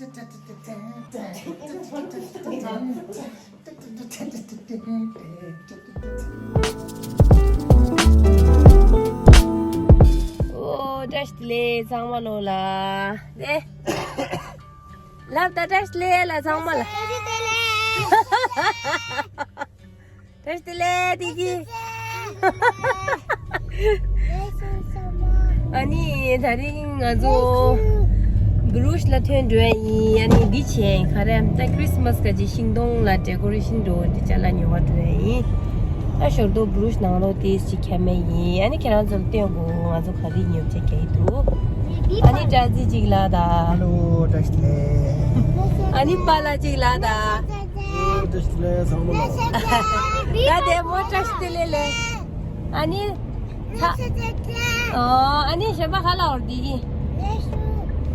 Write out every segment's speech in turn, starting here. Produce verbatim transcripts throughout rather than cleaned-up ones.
ཨོ། བཀྲ་ཤིས་བདེ་ལེགས་ཚང་མ་ལོ་ལ། ལབ་ད། བཀྲ་ཤིས་བདེ་ལེགས་ལ་ཚང་མ་ལ། བཀྲ་ཤིས་བདེ་ལེགས་བདེ་སྐྱིད། ཨ་ནི་དེ་རིང་ང་ཚོ་བྷུ་རུ་ཤི་ལ་ཐོན་འགྲོ་ཡ་ཡིན། ཨ་ནི་འདི་བྱས་ཁ་རེ་ད་ཁྲིས་མས་ག་ཅིག་ཤིང་སྡོང་ལ་ཌེ་ཀོ་རེ་ཤིན་འགྲོ་འདི་ཅ་ལག་ཉོ་བ་འགྲོ་ཡ་ཡིན། ད་ཞོར་དུ་བྷུ་རུ་ཤི་ནང་ལོགས་ཏིས་ཅིག་ཁྱེར་མེད་ཡིན། ཨ་ནི་ཁྱེད་རང་ཚོ་ལ་སྟོན་དགོས། ང་ཚོ་ག་རེ་ཉོ་ཆ་ག་ཡི་འདུག་ཨ་ནི་བཀྲ་ཤིས་ཅིག་ལ་ད། ཧ་ལོ། བཀྲ་ཤིས་བདེ་ལེགས། ཨ་ནི་པཱ་ལགས་ཅིག་ལ་ད། ཨོ། བཀྲ་ཤིས་བདེ་ལེགས་ཚང་མ་ལ། ད་བདེ་མོ་བཀྲ་ཤིས་བདེ་ལེགས་ལེ། ཨ་ནི། ཨོ། ཨ་ནི་གཞན་པ་ག་ལ་འོར་འདི་གི།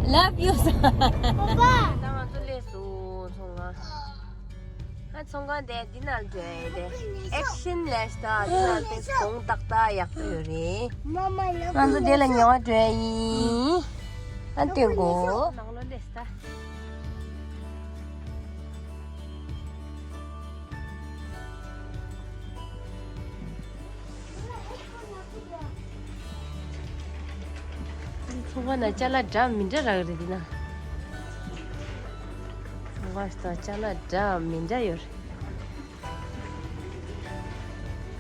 Love you། ད་ང་ཚོ་སླེབས་སོང་ཚོང་ཁང་། ཨ། ཚོང་ཁང་དེ་འདི་ནང་འགྲོ་ཡ་དེ་ཨེག་ཤན་ལས་ད་འདི་ནང་དེ་གདོང་ཏག་ཏག་ཡག་པོ་ཡོད་རེད། ང་ཚོ་དེ་ལ་ཉོ་བ་འགྲོ་ཡ་ཡིན། ཨ། སྟོན་གོ། ནང་ལོགས་སླེབས་ད། ཚོང་ཁང་ན་ཅ་ལག་འདྲ་མི་འདྲ་རག་རེད་འདི་ན། ཚོང་ཁང་ཞིག་དང་ཅ་ལག་འདྲ་མི་འདྲ་ཡོད་རེད།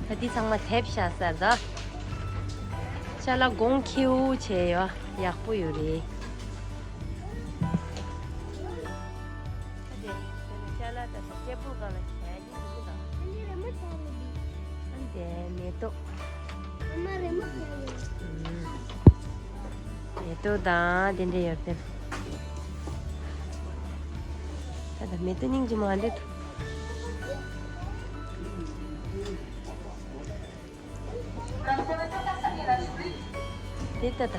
ད་འདི་ཚང་མ་དེབ་བཞག་ས་རེད་ད། ཅ་ལག་གོང་ཁེའུ་བྱས་ཡོད། ཡག་པོ་ཡོད་རེད། ད་དེ་ཅ་ལག་ད་ས་ཊེ་བལ་སྒང་ལ་བྱས། ཨ་ནི་རེ་མོ་ཆགས་ཡོད་འདི། ཨ་ནི་དེ་མེ་ཏོག་ཨ་མ་རེ་མོ་ཆགས་ཡོད། མེ་ཏོག་དང་དེ་འདྲ་ཡོད་དེ། ད་ད་མེ་ཏོག་སྙིང་རྗེ་མོ་འདྲ་འདུག་དེ་ལྟ་ད།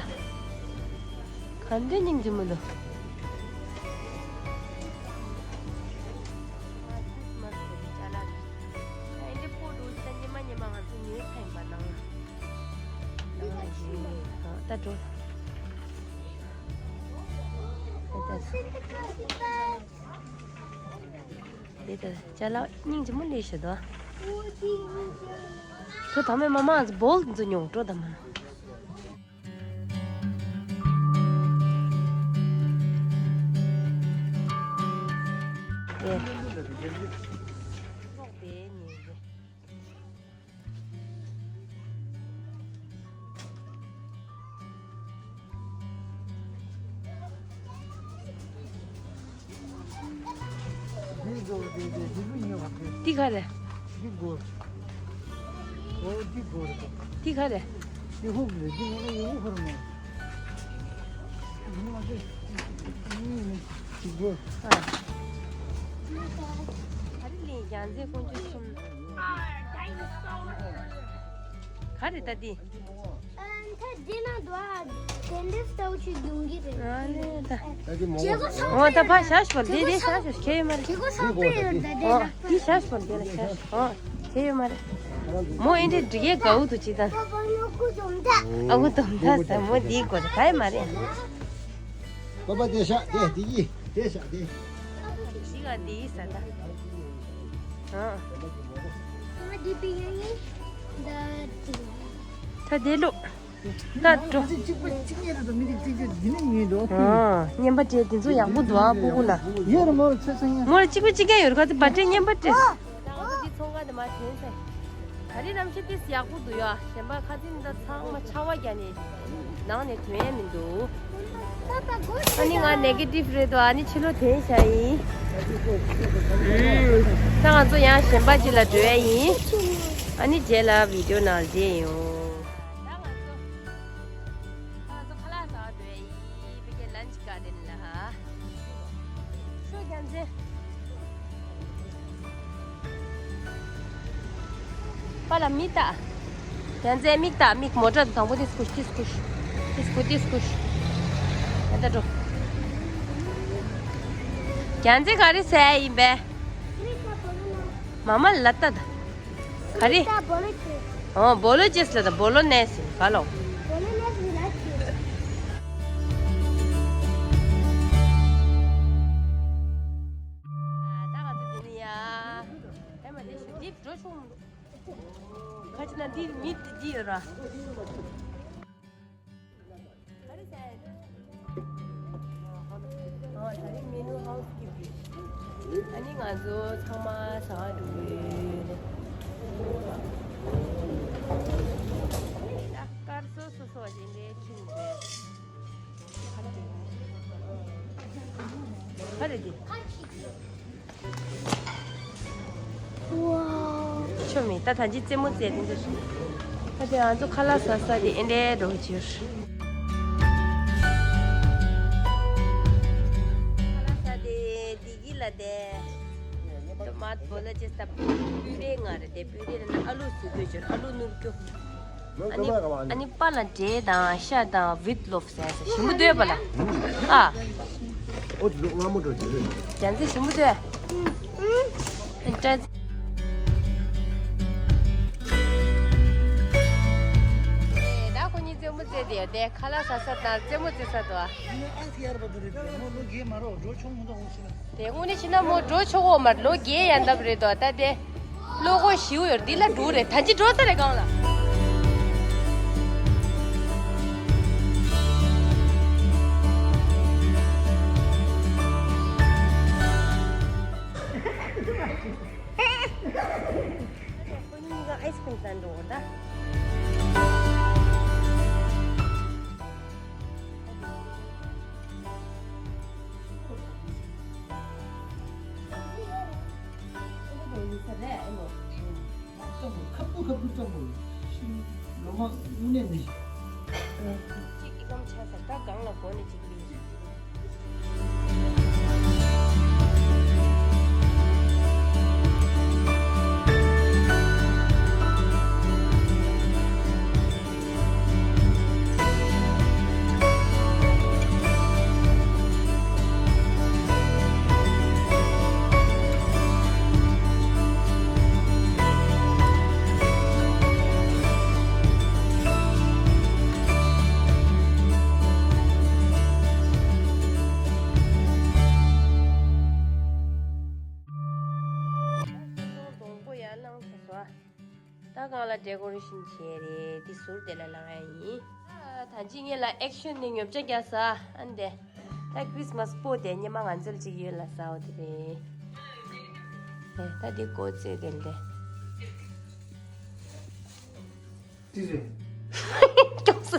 ག་འདྲ་སྙིང་རྗེ་མོ་འདུག་ད་འདྲ་པོ་འདུག་ད་ཉི་མ་ཉི་མ་ང་ཚོ་ཉོས་ཚར་ཡིན་པ་ནང་ལ། ད་འགྲོ། དེ་ལྟ་ད། དེ་ལྟ་ཅ་ལག་སྙིང་རྗེ་མོ་ལས་ཤི་དོ། ཁྱོད་ཐ་མའི་མ་མང་ཚོ་བོལ་འཛུ་ཉོ་འགྲོ་དང་མ། དེ། འདི་ག་རེ། འདི་ག་རེ། ག་རེ་ད་འདི། ཨ། ད་འདི་ན་འདུག་ཨ། དེ་འདྲའི་ལྟ་བུ་ཅིག་ཡོང་གི་རེད། ཨ་ནི་ད། བྱེད་སྒོ་ཚང་མ་ཨོ་ད་ཕ་ཤ་ཤ་བ་འདི་འདི་ཤ་ཤ་ཁྱེད་ཡོད་མ་རེད། བྱེད་སྒོ་ཚང་མ་ཡོད་ད་འདི་ན། ཨོ་འདི་ཤ་ཤ་བ་འདི་ལ་ཤ་ཤ་ཨོ་ཁྱེད་ཡོད་མ་རེད། མོ་ཨེ་འདྲའི་འགྲིག་གས་དགའ་བོ་འདུག་ཅི་ད། ཨ་ཁུ་དོམ་ད་ཟ་མོ་འདིའི་སྐོར་ག་ཡོད་མ་རེད། པ་པ་དེ་ཤ་དེ་དེ་ཡི་དེ་ཤ་དེ། འདི་ག་འདི་ཡི་ཟ་ད། ཨ། ད་དེ་ལོ། ད་འགྲོ། ཨ། བརྙན་པ་སྤྲད་དེ་ཚོ་ཡག་པོ་འདུག་ཨ་སྤུ་གུ་ལ། མོ་ལ་གཅིག་པ་གཅིག་རྐྱང་ཡོད་རེད་ག་ཚོད་པར་སྤྲད་བརྙན་པ་སྤྲད། ད་ང་ཚོ་འདི་ཚོང་ཁང་དུ་མ་དྲན་ཚེ། ད་རེས་གནམ་གཤིས་ཏོག་ཙམ་ཡག་པོ་འདུག་ཡ། གཞན་པ་ཁ་སང་ད་ཚང་མ་ཆར་པ་བརྒྱབ་ནས་ནང་ནས་ཐོན་ཡས་མི་འདུག་ཨ་ནི་ང་ནེ་གེ་ཊིབ་རེད་འདུག་ཨ་ནི་ཕྱི་ལོགས་དེད་བཞག་ཡིན། ཨུམ། ད་ང་ཚོ་ཡང་གཞན་པ་ཅིག་ལ་འགྲོ་ཡ་ཡིན། ཨ་ནི་རྗེས་ལ་བི་ཌིའོ་ནང་མཇལ་ཡོང་། ད་ང་ཚོ་ཁ་ལག་ཟ་བ་འགྲོ་ཡ་ཡིན། ཕ་གིའི་ལན་ཆི་ག་དེ་ལ་ཧ། ཤོ་རྒྱལ་མཚན། པཱ་ལགས་མིག་ལྟ། རྒྱལ་མཚན་མིག་ལྟ། མིག་མོ་ཊ་དང་པོ་དེ་སྐུ་དེ་སྐུ། དེ་སྐུ་དེ་སྐུ། ད་ལྟ་འགྲོ། རྒྱལ་མཚན་ག་རེ་ཟ་ཡིན་པས། མ་མ་ལ་ལྟ་ད། ག་རེ། ད་བོ་ལོ་ཅེས། ཨོ་བོ་ལོ་ཅེས་ལ་ད་བོ་ལོ་ནེ་སི་ག་ལོ། བོ་ལོ་ནེ་སི་ལ་ཅེས། འགྲོ་ཆོག་མི་འདུག་ཁ་ཅིག་ན་འདི་མི་འདི་ཡོད་ར། ག་རེ་ཟེར། ཨོ་ད་རིང་མེ་ནུ་ཧའུ་སི་ཀིབ་རེད། ཨ་ནི་ང་ཚོ་ཚང་མ་ཟ་བར་འགྲོ་གི་ཡོད། ད་དཀར་སོ་སོ་སོ་བ་ཅན་དེ་ཁྱིམ་རེད། ག་རེ་འདི། ཆོ་མེད་ད་ད་ཅི་རྩེད་མོ་རྩེ་དེ་འདྲ། ད་དེ་ང་ཚོ་ཁ་ལག་ཟ་ས་དེ་ཨེ་འདྲའི་འགྲོ་གི་ཡོད། ཁ་ལག་ཟ་དེ་བདེ་སྐྱིད་ལ་དེ། ཏོ་མ་ཏོ་ལ་ཅེ་ས་པུ་རེ་ང་རེ་དེ་པུ་རེ་ན་ཨ་ལུ་སུ་དུ་ཅོར་ཨ་ལུ་ནུར་ཀྱོ། ཨ་ནི་ཨ་ནི་པཱ་ལགས་འབྲས་དང་ཤ་དང་བིད་ལོབ་ཟེར་ཟེར་ཞིམ་པོ་འདུག་པཱ་ལགས། ཨ། ཨོ་ཙི་ལོ་ང་མོ་འགྲོ་རྒྱུ་རེད། རྒྱ་མཚོ་ཞིམ་པོ་འདུག་ཨ་ཙི། ཨེ་ད་ཁོ་གཉིས་རྩེད་མོ་རྩེ་དེ་ཡོད་དེ་ཁ་ལག་ཟ་ས་དང་རྩེད་མོ་རྩེ་ས་འདུག་ཨ། ཨ་ཙི་ཡར་བ་འདུག་རེད་དེ་མོ་ལོ་རྒས་མ་རོགས་འགྲོ་ཆོག་མི་འདུག་འོང་ཤི་ན། དེ་དངོས་གནས་བྱས་ན་མོ་འགྲོ་ཆོག་གོ་མ་ལོ་རྒས་ཡན་འདབ་རེད་དོ་ད་དེ། བློ་ཁོག་ཞིའུ་ཡོད་འདི་ལ་འགྲོ་རེད་ད་ཅི་འགྲོ་ས་རེད་གང་ལ། ཁོ་གཉིས་ཀ་ཨའི་སི་ཁི་རིམ་ཟ་འགྲོ་གོ་ད། ཁ་པུ་ཁ་པུ་ལྟ་བུ་ཤིང་ལོ་མ་དངོས་གནས་ནི། གཅིག་གི་ལམ་ཆ་ས་ད་གང་ལ་གོ་ནས་གཅིག་ལུས། སྡོང་པོ་ཡར་བླངས་ཚར་སོང་ཨ། ད་གང་ལ་ཌེ་ཀོ་རེ་ཤིན་བྱས་རེད། འདི་ཟུར་དེ་ལ་ལངས་ཡ་ཡིན། ད་ཅི་ངེད་ལ་ཨེག་ཤོན་ནས་ཉོ་ཆ་རྒྱག་ས་ཨ་འདི། ད་ཁྲིས་མས་པོ་དེ་སྔོན་མ་ང་ཚོར་ཅིག་ཡོད་ལ་ཟ་འོ་དེ་རེད། ད་འདི་ཀོ་ཙེ་དེ་ལ་དེ། ཅི་རེད། སྐྱོ་ས།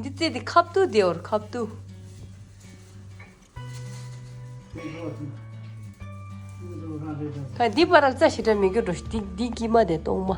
འདི་ཙེ་དེ་ཁབ་ཏུ་དེ་འོར་ཁབ་ཏུ། ཁ་འདི་པར་རྩ་ཞེ་དྲག་མི་དགོས་འགྲོ་འདི་འདི་དཀྱིལ་མ་དེ་གཏོང་མ།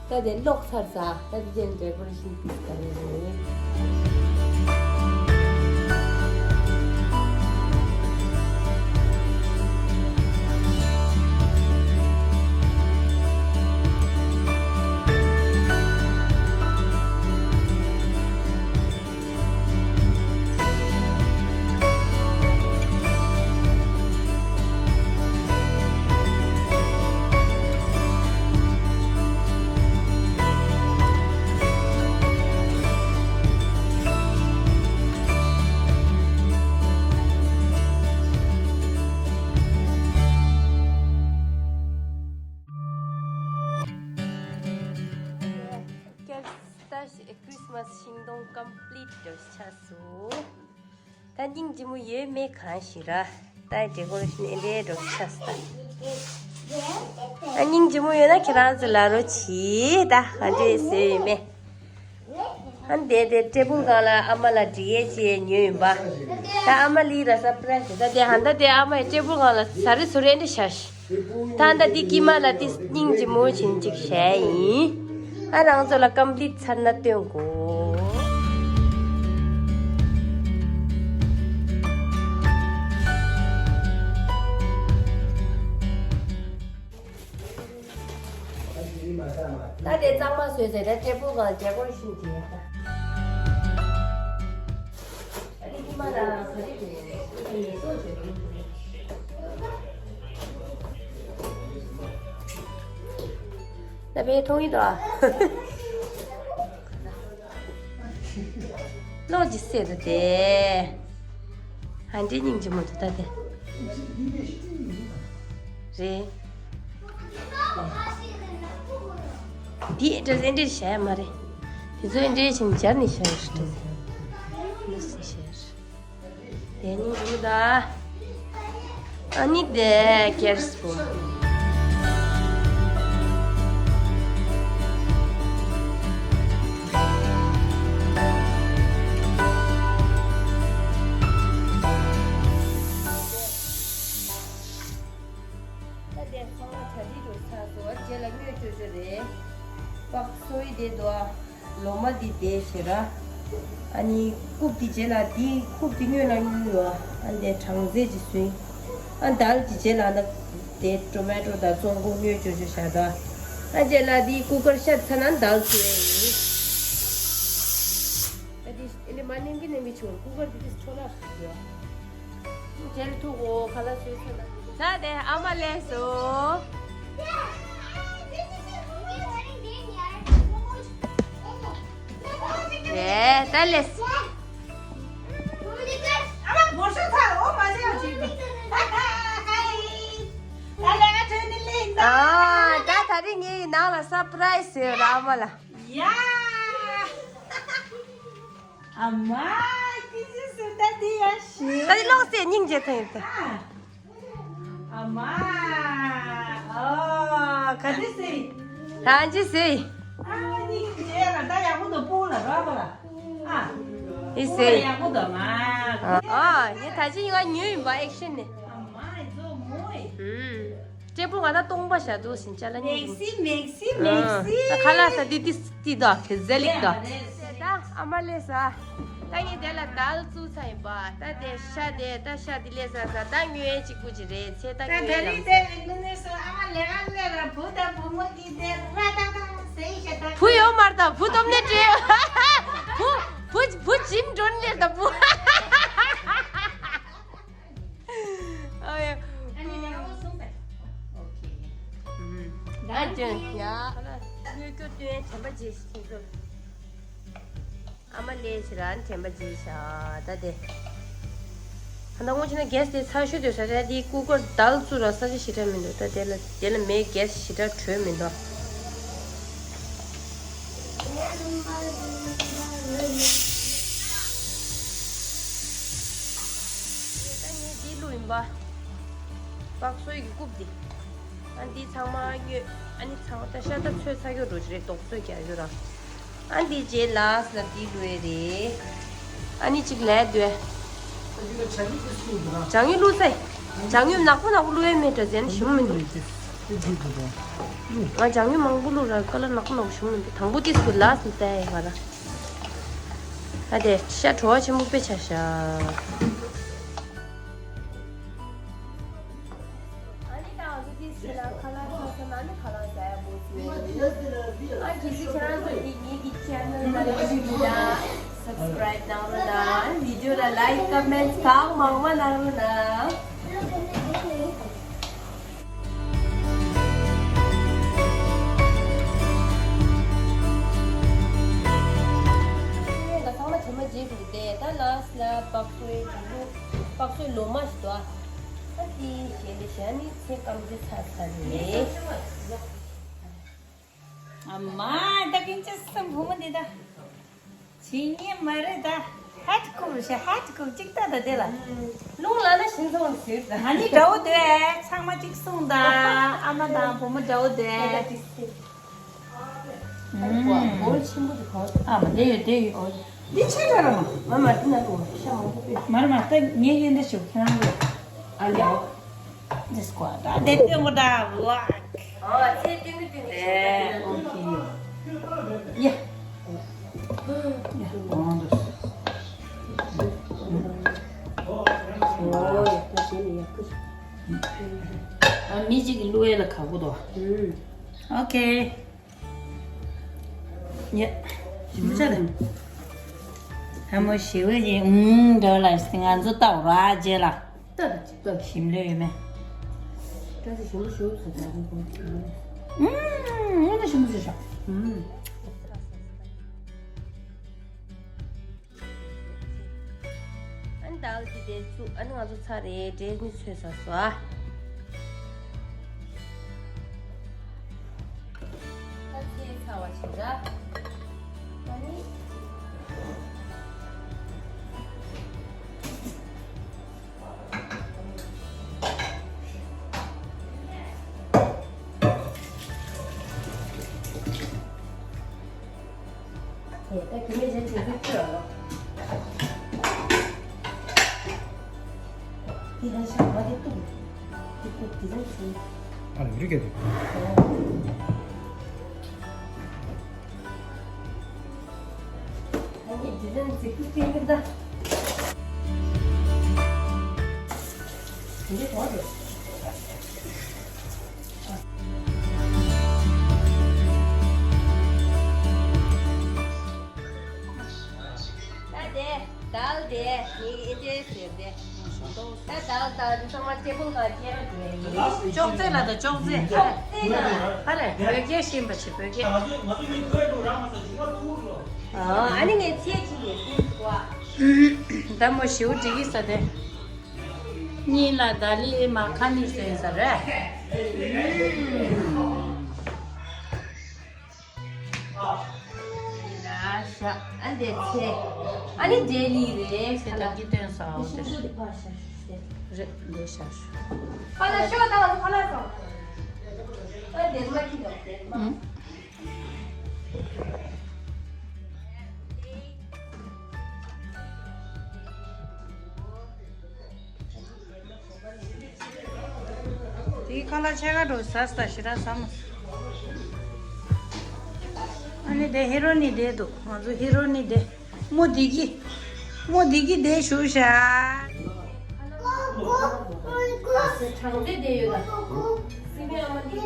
ད་དེ་ལོག་ཚར་ས། ད་དེ་ཅན་ཌེ་ཀོ་རེ་ཤིན་ད་རེད། ཤིང་སྡོང་ཀམ་པི་ལིཊ་འགྲོ་ཆགས་སོང་། ད་སྙིང་རྗེ་མོ་ཡོད་མེད་གང་ཞིག་ར། ད་ཌེ་ཀོ་རེ་ཤན་ཨེ་འདྲའི་འགྲོ་ཆགས་སོང་ད། ཨ་སྙིང་རྗེ་མོ་ཡོད་ན་ཁྱེད་རང་ཚོ་ལ་རོ་བྱིས་ད་ག་འདྲས་བཟོས་ཡོད་མེད། ཨ་འདས་དེ་ཊེ་བལ་སྒང་ལ་ཨ་མ་ལ་འདྲི་ཡས་ཅེས་ཉོས་ཡིན་པ། ད་ཨ་མ་ལི་ར་སར་པ་རའི་སི་ད་དེ་ཧན་ད་དེ་ཨ་མ་ཡི་ཊེ་བལ་སྒང་ལ་ཟ་རི་ཟོ་རི་འདྲ་བཞག་ཤི། ད་ད་དེ་ཀི་མ་ལ་དེ་སྙིང་རྗེ་མོ་བྱིན་ཅིག་བྱས་ཡིན། ཨ་རང་ཚོ་ལ་ཀམ་པི་ལིཊ་ཚར་ན་སྟོན་དགོ། ད་དེ་གཙང་མ་བཟོས་ཚེ་ད་ཊེ་བལ་སྒང་ལ་ཌེ་ཀོ་རེ་ཤན་བྱས་ད། ཨ་ནི་ཀི་མ་ལ་ག་རེ་རེད་ངལ་གསོ་བྱེད་ཀྱི་རེད། ད་བས་མཐོང་ཡིན་ད། ལོག་ཅི་སེ་ད་དེ། ཧན་ཏེ་སྙིང་རྗེ་མོ་འདུག་ད་དེ། རེད། འདི་འདྲ་ཟེ་འདྲ་བྱས་མ་རེད། དེ་ཚོ་འདྲ་ཞིང་སྦྱར་ནས་བྱས་རེད་འདྲ་ཟེ། འདི་ཞིག་བྱས་རེད། དེ་སྙིང་རྗེ་མོ་ད། ཨ་ནི་དེ་ཀེར་སི་པོ། ད་དེ་ཚང་མ་གྲ་སྒྲིག་འགྲོ་ཚར་སོང་། རྗེས་ལ་དངུལ་ཅོ་ཅོ་རེད། པག་སོའི་དེ་དོ། ལོ་མ་འདི་བསྡད་ཞེ་ར། ཨ་ནི་རྐུབ་འདི་རྗེས་ལ་འདི་རྐུབ་འདི་སྔོན་ལ་གཉིས་ཡོད། ཨ་འདི་གྲང་ཟས་ཀྱི་སུན། ཨ་དལ་གྱི་རྗེས་ལ་ན་དེ་ཊོ་མེ་ཊོ་དང་བཙོང་གོ་དངུལ་ཅོ་ཅོ་བཞག་ད། ཨ་རྗེས་ལ་འདི་ཀུ་ཀར་ཤ་ཚ་ན་དལ་ཚོད་ཡིན། ཨ་འདི་ཨ་འདི་མ་ནེམ་གི་ནེམ་གི་ཆུང་ཀུ་ཀར་འདི་འདི་འཕྲོ་ལ་ཡོད། མཇལ་ཐུབ་འོ་ཁ་ལག་བཟོས་ཚར་ན། ད་དེ་ཨ་མ་ལས་སོ། དེ་ད་ལས། ཨ་ད་ད་རིང་ངའི་ནང་ལ་སར་པ་རའི་སི་ཡོད་ར་ཨ་མ་ལ། ཡ། ཨ་མ། ཀི་ཟི་སུ་ད་དེ་ཡ་ཤི། ད་དེ་ལོག་སེ་སྙིང་རྗེ་ཐང་ཡོད་དེ། ཨ་མ། ཨོ་ག་དེ་སེ། ག་ཅི་སེ། ཨ་སྙིང་རྗེ་ལ་ད་ཡག་པོ་འདུག་སྤུ་ལ་རོགས་པ་ལ། ཨ། ཨི་སེ། ཡག་པོ་འདུག་མ། ཨ་ཨ་ངས་ད་ཅི་ཡིན་ང་ཉོས་ཡིན་པ་ཨེག་ཤན་ནས། ཨ་མ་ཨི་ཚོ་མོ་ཨི། ཨུམ། ཀྲེ་པུ་ང་ད་སྟོང་པ་བཞག་འདུག་ཟིན་ཅ་ལ་མེག་སི་མེག་སི་མེག་སི། ཁ་ལག་ཟ་དུས་ཏི་ཏི་དོ་ཟེ་ལིག་དོ། ད་ཨ་མ་ལས་ཟ། ད་ངས་དེ་ལ་དལ་བཙུགས་ཚར་ཡིན་པ། ད་དེ་ཤ་དེ་ད་ཤ་དེ་ལས་ཟ་ཟ་ད་ཉོས་གཅིག་པུ་ཅིག་རེད་ཚེ་ད་ད་ཉོས་དེ་རིང་ལམ་དེ་ཟ། ངུ་ནས་སོ་ཨ་མ་ལས་ཀ་ལས་ར་བུ་དང་བུ་མོ་གི་དེ་ར་ད་ད་ཟེ་ཤ་ད། བུ་ཡོད་མ་རེད་ད་བུ་སྟོབས་ནས་བྲེལ། བུ་བུ་བུ་ཇིམ་འགྲོ་ནས་ལས་ད་བུ། ཨ་ཡ། ཨ་ནི་ནང་ལ་སོང་ཟེར། ཨོ་ཁེ། ཨ་ཅེ་ཡ། དངུལ་སྐྱོར་སྟོན་དྲན་པ་བརྗེད་ཤིང་ཚོ། ཨ་མ་ལས་ཕྱི་རང་དྲན་པ་བརྗེད་ཤག་ད་དེ། ད་ངོ་ཆེ་ན་གེ་སི་དེ་ཚ་ཤོས་དུ་ས་ཆ་དེའི་ཀུ་ཀར་དལ་བཙུགས་ར་ས་ཆ་ཞེ་དྲག་མི་འདུག་ད་དེ་ལ་དེ་ལ་མེ་གེ་སི་ཞེ་དྲག་དྲོད་མི་འདུག་ད་ངས་འདི་བླུགས་ཡིན་པ། པག་སོའི་གི་རྐུབ་འདི། ཨ་འདི་ཚང་མ་ཉོས། ཨ་ནི་ཚང་མ་ད་ཤ་ད་ཚོས་ཚ་གྱོ་འགྲོ་གི་རེད་དོག་ཚོས་རྒྱག་གྱོ་ར། ཨ་འདི་རྗེས་ལ་སི་ལ་འདི་བླུགས་ཡས་རེད། ཨ་ནི་གཅིག་ལས་དུས། ཇ་དངུལ་བླུགས་ཚེ། ཇ་དངུལ་ནག་པོ་ནག་པོ་བླུགས་ཡས་མེད་དྲ་ཟེར་ན་ཞིམ་མི་འདུག་ང་ཇ་དངུལ་མང་པོ་བླུགས་ར་ཀ་ལ་ནག་པོ་ནག་པོ་ཞིམ་མི་འདུག་དང་པོ་དེ་སུ་ལ་སི་ལ་བལྟ་ཡས་ང་ར། ཨ་དེ་ཤ་བྲོ་བ་ཆེན་པོ་དཔེ་ཆགས་ཤག་ཨ་ནི་ད་ང་ཚོ་དེ་ཟེར་ན་ཁ་ལག་ཚ་ས་ན་ནི་ཁ་ལག་ཟ་ཡ་པོ་ཟེར། ཨ་གལ་སྲིད་ཁྱེད་རང་ཚོ་དེ་ངེད་ཀྱི་ཆེ་ནལ་ལ་ཡོད་ཀྱི་མིན་ན་སབ་སི་ཀ་རའིབ་གནང་རོགས་གནང་། བི་ཌིའོ་ལ་ལའིག་ཀོ་མེན་ཊི་གང་མང་མང་གནང་རོགས་གནང་། ད་ཚང་མ་དྲི་མ་བརྗེད་འདུག་སྟེ་ད་ལ་སི་ལ་པག་སོའི་ལུག་པག་སོའི་ལོ་མ་ཞིག་འདུག་ཨ་ཏི་ཞེས་ལེ་ཞེ་ནི་ཚེ་སྐམ་རྫི་ཚ་ཚ་རེད། ཨ་མ་ད་ཀིན་ཅི་སམ་བུ་མོ་འདི་ད། ཇི་སྙེད་མ་རེད་ད། ཧད་ཀུབ་ཤ་ཧད་ཀུབ་ཅིག་ལྟ་ད་དེ་ལ། རླུང་ལ་ན་ཤིང་ཚོང་ཟེར་ད། ང་ནི་འདྲ་བོ་དེ་ཚང་མ་གཅིག་གསུངས་ད། ཨ་མ་དང་བུ་མོ་འདྲ་བོ་དེ། ཨ་ནི་ཀོ་ཨ་སྒོར་ཆེན་པོ་དེ་ག་བ། ཨ་མ་དེ་ཡོད་དེ་ཡོད། འདི་ཆེ་དྲགས་ར་མ། མ་མ་འདི་ན་ལོ་ཤ་མང་པོ་པས། མ་རེད་མ་ད་ངས་ཡོན་ཏན་ཞུ་ཁྱེད་རང་ལོ། ཨ་ལེ། འོ། འདི་སྐོར་ད་དེ་སྟོན་གོ་ད་ཝག་ཨ་ཚེ་ཏིང་ཏིང་ཏིང་ཨེ་ཨོ་ཁེ། ཡ། ཡ། ཨོ་ཡ་ད་ཞེ་ནི་ཡ་ཁུ། ཨ་མི་གཅིག་གི་བླུ་བའི་ལ་ཁ་བོ་དོ། ཨོ་ཁེ། ཡ། ཞིམ་པོ་ཆགས་ལ། ལྷ་མོ་ཞི་བ་ཡིན་ཨུམ་འདྲ་ལ་ང་ཚོ་ལྟ་བ་ར་རྗེས་ལ། ལྟ་ལ་ཅིག་ལྟ། ཞིམ་ལོས་ཡོད་མེད། བཀྲ་ཤིས་ཞིམ་པོ་ཞུ་ཟེར་ད་ལོ་གོ། ཨུམ་དངོས་གནས་ཞིམ་པོ་ཞིག་ཤག་ཨུམ། ཨ་ནི་ད་ལྟ་དེ་བཙུགས། ཨ་ནི་ང་ཚོ་ཚར་རེད། འབྲས་ནི་ཚོས་ཟ་སོ་ཨ། ད་ཚེ་ཚ་བ་ཞིག་ར། ཨ་ནི། དེ་ད་གི་མེ་ཇན་ཅན་གི་ཅི་ར་ལོ། དེ་ལ་ཤ་བ་དེ་གཏུབ། དེ་གཏུབ་དེ་ལ་ཚུན། ཨ་ལ་རི་གེ་དེ། ཨ་ནི་དེ་ལ་ཚིག་གི་ཀིང་གི་ད། འདི་གོ་རེད། ད་དེ་དལ་དེ་ངེད་ཀྱི་ཨེ་ཅེ་ཟེར་དེ། ད་དལ་དལ་དེ་ཚང་མ་ཏེ་བུལ་ག་སྐྱེལ་ར་དེ་ཡིན། ཅོག་ཙེ་ལ་ད་ཅོག་ཙེ། ཅོག་ཙེ་ལ། ཧ་ལས་བོད་སྐད་ཤེས་པ་ཆེ་བོད་སྐད། ཨ་ནི་ངས་ཚེ་ཆུང་ནས་ཤེས་ཐུབ་བ། ད་མོ་ཞིའུ་འགྲིག་གི་ས་དེ། གཉིས་ལ་ད་ལི་མ་ཁ་ནི་ཟེར་ས་རེད། ལ་ཤ། ཨ་འདས་ཚེ། ཨ་ནི་འདྲེ་ལི་རེད། ཚེ་ད་གི་སྟོན་ས་འོ་དེ་ཤིང་ཏོག་དེ་ཕར་ཤ་ཤ་ཤ། རེད་འདས་ཤ་ཤ། ཕ་ལ་ཤོ་ད་ཕ་ལ་སོང་། ཨ་འདས་མ་ཁྱི་ལོག་དེ་མ། ཨུ། དེའི་ཁ་ལག་ཕྱེད་ཀ་འགྲོ་ཟ་ས་ཞེ་དྲག་ཟ་མ་སོང་། ཨ་ནི་དེ་ཧེ་རོ་ནི་བསྡད་འདུག་ང་ཚོ་ཧེ་རོ་ནི་བསྡད། མོ་བདེ་གི་མོ་བདེ་གི་བསྡད་བཞུགས་ཤག་གྲངས་ཚད་དེ་ཡོད་ལ། སྲིད་པའི་ཨ་མ་འདི།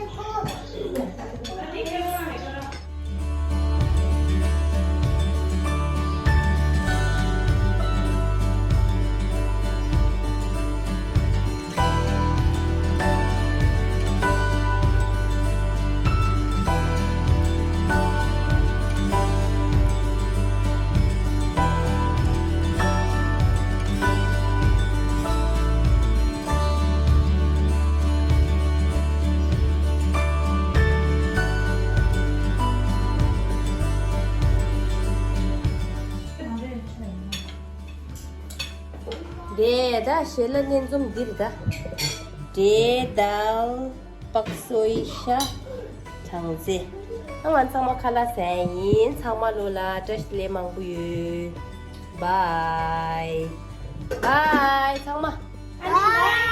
དེ་ད་ཞལ་ལག་སྣེ་འཛོམས་འདིར་ད། འབྲས་དལ། པག་སོའི་ཤ། གྲང་རྩེ། ཨ་ང་ཚང་མ་ཁ་ལག་ཟ་ཡིན། ཚང་མ་ལོ་ལ་བཀྲ་ཤིས་བདེ་ལེགས་མང་པོ་ཡོད། Bye bye ཚང་མ། Bye.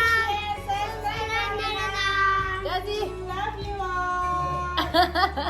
Love you all.